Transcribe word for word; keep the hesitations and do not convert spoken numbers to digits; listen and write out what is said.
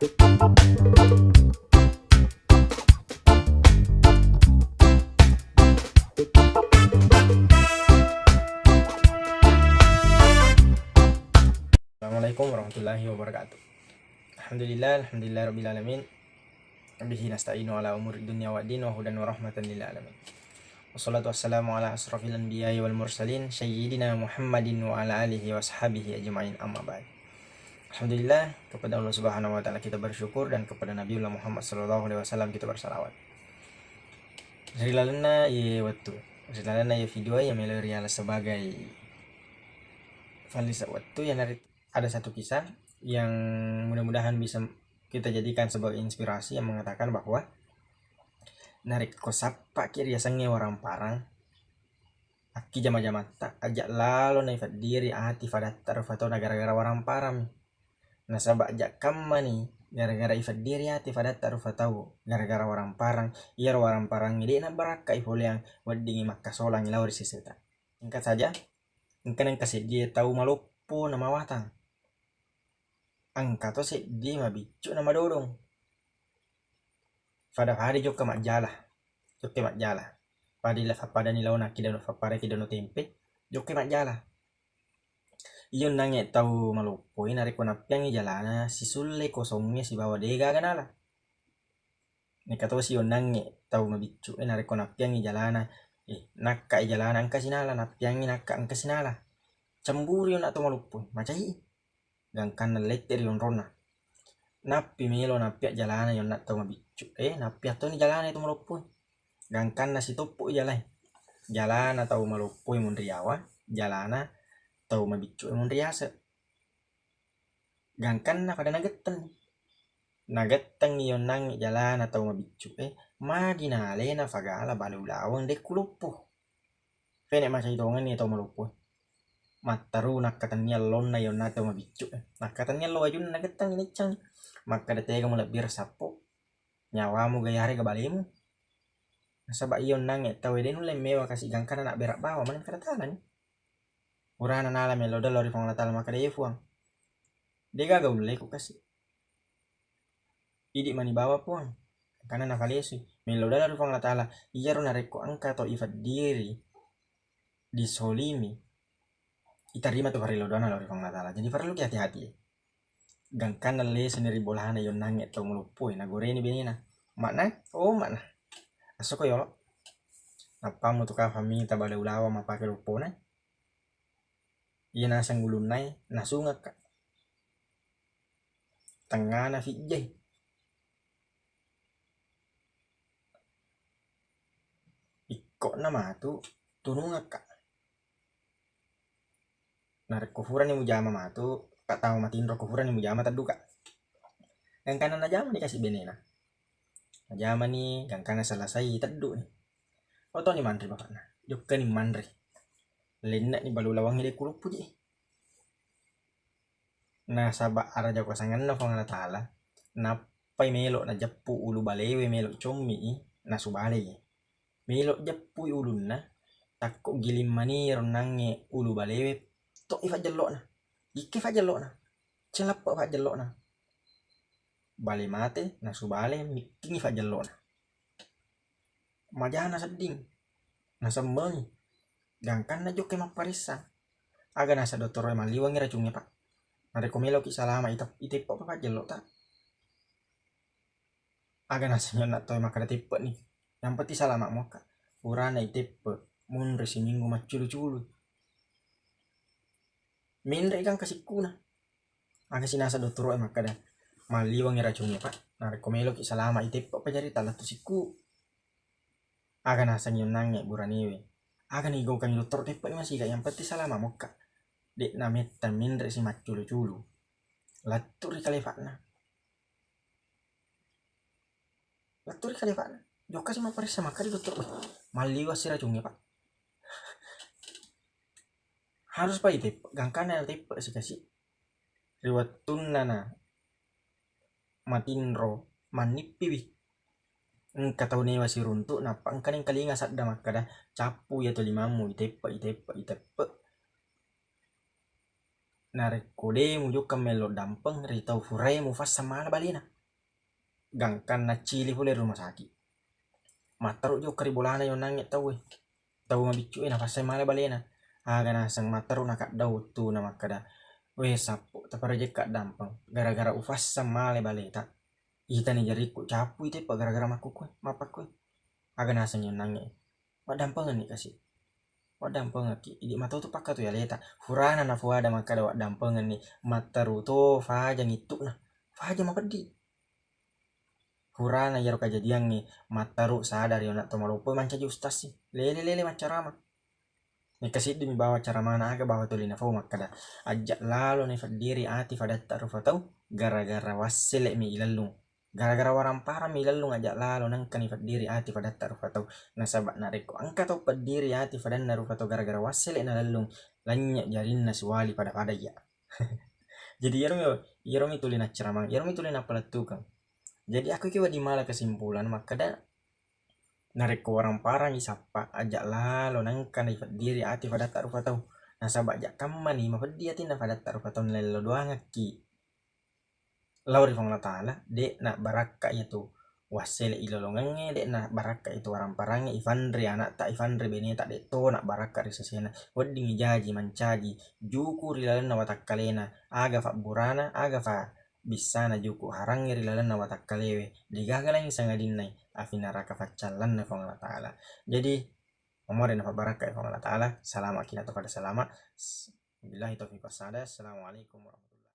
Assalamualaikum warahmatullahi wabarakatuh. Alhamdulillah, alhamdulillah rabbil alamin. Bihi nasta'inu ala umuri dunya wa din wa hudan wa rahmatan lil alamin. Wassalatu wassalamu ala asrafil anbiya'i wal mursalin, sayyidina Muhammadin wa ala alihi wa sahbihi ajma'in, amma ba'd. Alhamdulillah, kepada Allah Subhanahu wa Ta'ala kita bersyukur dan kepada Nabiullah Muhammad sallallahu alaihi wasallam kita bersalawat. Ri lalenna iye wettu, ri lalenna iye video iya melo riala sebagai fallisa wettu, iyanaritu ada satu kisah yang mudah-mudahan bisa kita jadikan sebagai inspirasi yang mengatakan bahwa narekko sappaki riasengnge waramparang, akkijama-jamatta, aja lalo naifeddiri ati fadatta rufa tau na gara-gara waramparang. Nasaba aja kammani gara-gara ifeddiri ati fadatta rufa tau gara-gara waramparang, iyaro waramparang de na barakka ifoleang weddingi makkasolang lao ri seseta. Engka saja, engka nengka seddie tau maloppo na mawatang. Engka to seddie mabiccu na madodong. Fada-fada jokka majjala, jokka majjala. Padilla fappadani laona ki dano, fappada ki dano tempe, jokka majjala. Iyo nangnge tau maloppo e narekko nappiangngi jalana sisulle kosongnge sibawa de gaga nala. Neka tosi onnangnge tau mabiccu e narekko nappiangngi jalana, eh, nakka i jalana engka sinala, nappiangngi nakka engka sinala. Cemburu i onna tau maloppo e, macai i. Gangkanna lette ri onronna. Nappi melo nappia jalana i onna tau mabiccu e, nappia toni jalana i tau maloppo e. Gangkanna sitoppo i jalae. Jalana tau maloppo e munri yawa, jalana tau mabiccu e munri yase. Gangkanna pada nagetteng. Nagetteng i onnangnge jalana tau mabiccu e, magi nalena fagala bale ulaweng de kuloppo. Fene macai tongenni tau maloppo e. Mattaru nakkatennia lonna i onna tau mabiccu e. Nakkatennia lo wajunna nagetteng i, naiccangi. Makkeda tega mulebbireng sappo. Nyawamu ga yarega balemu. Nasaba iya onnangnge tau e de nulle mewa kasi gangkanna nabbera bawa maneng kada talani. Purana nala melo dalo ri Puang Allah Taala makkeda, "Ye Puang, de gaga ulleku kasi. Idi mani bawa Puang." Karena nafalesui. Melo dalo ri Puang Allah Taala, iyaro narekko engka to ifeddiri, disolimi, itarima tu farello doana lao ri Puang Allah Taala. Jadi parelluki hati-hati. Gangkanna leseni ri bolana i onnangnge tau maloppo e, nagoreni benena. Makna, oh makna. Assoko yolo. Nappamu tu kafang mita bale ulaweng mapake loppona. Iya naseng ulunna e, nasungekka. Tengngana fijjai. Ikko'na matu tunungekka. Narekko furani mujama matu, ka tau matinro ko furani mujama tedduka. Gangkanna najamani kasi benena. Najamani gangkanna selesai teddu'ni. Otoni manre bapakna. Jokkani manre. Lenne'ni balu lawangnge de kuluppuji. Nasaba araja kuasanganna Puang Allah Taala, nappai melo najeppu ulu balewe melo commi i, nasubalei. Melo jeppui ulunna, takko giling mani ronnangnge ulu balewe, to'i fajjello'na. Ikki fajjello'na. Celeppe fajjello'na. Bale mate, nasubale, mikkingi fajjello'na. Majana sedding, nasemmengi. Gangkanna jokkai mapparessa. Aga nasa dottoroe, "Malliwengngi racungnge, Pak. Narekko meloki salama, itep-, iteppe'pa fajjello'ta." Aga nasengngi onna toe makkeda, "Teppe'ni. Yang penting salama muakka." Purana iteppe, munri siminggu macculu-culu. Menre gangka sikkuna. Aga sinasa dottoroe makkeda, "Malliwengngi racungnge, Pak. Narekko meloki salama, iteppe'pa jarita lettu sikku." Aga nasengngi onnangnge buraniwe. Aga nigaukangngi dottoro, teppe'ni masiga, yang penting salama muakka. De'na metta menre si macculu-culu. Lettu ri kalefa'na. Lettu ri kalefa'na. Jokkasi mapparessa makkeda dottoro, "Weh, malliweng si racungnge, Pak." Haruspa iteppe, gangkanna teppe sikasi. Ri wettunna na matinro mannippiwi. Engka tau newa siruntu, nappa engka nengkalinga sadda makkeda, "Cappu iya to limammu, iteppe, iteppe, iteppe." Narekko de mujokka mello dampeng ri tau furae mufassang mala balena. gangkanna cili pole ri rumah sakit. Matteru jokka ri bolana yonnangnge tauwe. Tau mabiccu e nafassai male balena. Aga naseng matteru nakaddau wettuna makkeda, "We sappo, taparajekka dampeng gara-gara ufassang male baleta. Itani jarikku cappu iteppa gara-gara makkukue, mappakkue." Aga naseng yonnangnge, "Waddampengenni kasi. Waddampengekki. Idi matotu pakkatu aleta." Furana nafuada makkeda waddampengenni, matteru to faja ngittu'na. Faja mapeddi. Furana iyaro kajadiangnge, matteru sadari anak to maloppo mancaji ustaz si. Lele-lele maccarama. Mekka siddimi bawa caramana aga bawa tuli nafau makkeda, "Ajja lalo ni feddiri ati fadatta rufa tau gara-gara wassele'mi ilellung. Gara-gara waramparami ilellung ajja lalo nengka ni feddiri ati fadatta rufa tau. Nasaba narekko engka tau peddiri ati fadanna rufa tau gara-gara wassele na lellung, lannye jarinna siwali pada-pada iya." Jadi iyaromi, iyaromi tuli naccaramang, iyaromi tuli nappalettukeng. Jadi akkuki wedding mala kesimpulan makkeda, narekko waramparami sappa, ajja lalo nengka ni feddiri ati fadatta rufa tau. Nasaba ajja kammani mafeddi atinna fadatta rufa tau nalello doangekki lao ri Puang Allah Ta'ala, de na barakka iyatu wassele ilolongengnge, de na barakka itu waramparangnge, ifanre anakta, ifanre beneta, de to na barakka ri sesena. Wedding ijaji mancaji juku ri lalenna watakkalena, aga fabburana, aga fa bissana juku harangnge ri lalenna watakkalewe, degaga laing sangadinnai afi naraka faccallanna Puang Allah Ta'ala. Jadi, mamore nafabbarakka Puang Allah Ta'ala, salamaki na to pada salama. S-, billahi taufiq wassada. Assalamualaikum warahmatullahi